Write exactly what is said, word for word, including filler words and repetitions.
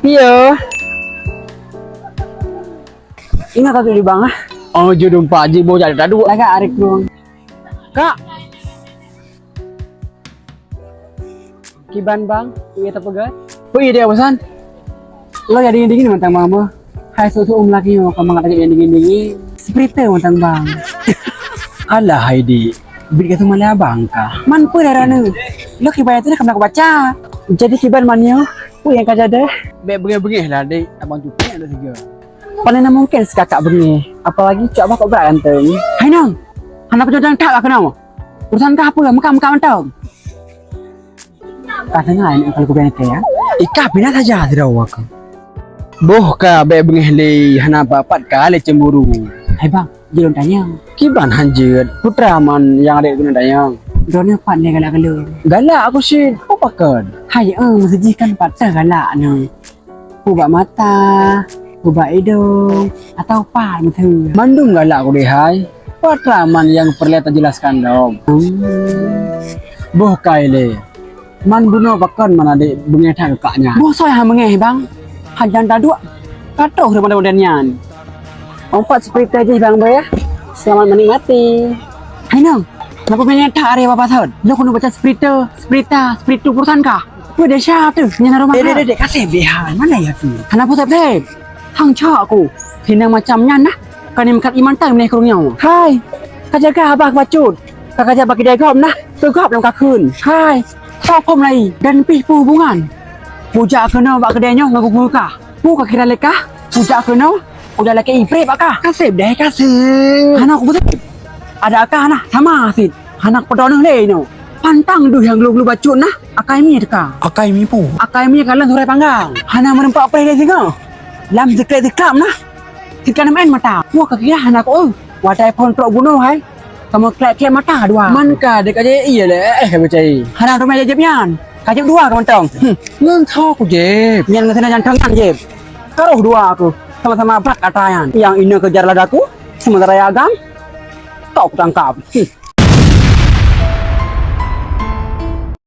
Iya. Ingat ka di bang ah. Oh, judum pak ji bocah tadu. Lagak ari krueng. Kak. Kiban bang, iya tapeugah. Oh iya dia pesan. Lo jadi dingin mantang mama. Hai susu um lagi mau kamu kata jadi dingin dingin. Seperti mantang bang. Alah hai dik, bit ka teuma lé abang kah? Man peue darah ni? Lo kiban itu dah kena baca. Jadi kiban man nyoe, peue nyang ka jadi? Bék beungéh-beungéh lah dik, abang cukup ada tiga. Paling mungkin si kakak beungéh, apalagi cok abah kok brat ganteng. Hai nang, hana peujeuet that lah keunoe. Urusan kah apa? Meukat-meukat mantong. Ka teungoh aneuk kalau kubiang ikai ya. Ikah pinah saja sidroe aku. Boh ka bék beungéh lé hana papat ka lé cemburu. Hai bang, jeuet lôn tanyong. Kiban hanjeuet, putra man nyang adék keuneuk tanyong. Droeneuh pat lé galak keu lôn. Galak aku cit, peue pakon? Hai, eh, meuseujih kan pat teuh galak nyoe. Peue bak mata, peue bak idong, atau pat meuteue. Mandum galak aku deh hai. Putra man nyang peureulée tajelaskan dong. Hmm. Boh kai lé. Man bunoe pakon man adék beungéh that keu kak nyan. Boh soe nyang beungéh bang? Hana taduek ka troh daripada model nyan. Umpat seperti tadi bang boy ya. Selamat menikmati. Hai nang, kenapa beungéh that ari bapak thon? Lo keuneuk baca seperti, seperti, seperti urusan kah? Peue desya teuh nyan aroma. Dek dek dek, kasih bihai mana ya tu? Kenapa sep sep? Hang cok aku. Sinang macam nyan nah. Ka ni meukat iman tai meuneh keu ureueng nyoe. Hai, ka jaga abah bacut. Ka kajak bak kidai gob nah, keu gob lam kakheun. Hai, sokom lai dan pih peue hubungan. Kujak keunoe bak kidai nyoe ngon gugui kah. Peue ka kira lé kah? Kujak keunoe, kujak lakée ipreh bak kah. Kaseb deh, kaseb. Hana kubeuseub. Ada kah nah, sama sit. Hana kupeudroe lé nyoe. Pantang deuh nyang gelu-gelu bacut nah, akai mi teuka. Akai mi peue? Akai mi kalon surai panggang. Hana meureumpok preh lé singoh. Lam sikrek-sikrek nah. Sit ka nem en mata. Wah, ka kira hana ku, eh. Watée phon trok bunoe hai. Kamoe klek-klek mata dua. Man ka dek aja iya lé, eh, eh, beucai. Hana teuma jeb nyan. Ka jeb dua ka mantong. Hmm. Ngon tho ku jeb. Nyan ngon sana jantong nyan jeb. Ka roh dua aku. Sama-sama brat ata nyan. Nyang inoe kejar ladaku, sementara nyang agam, kau kutangkap. Hmm.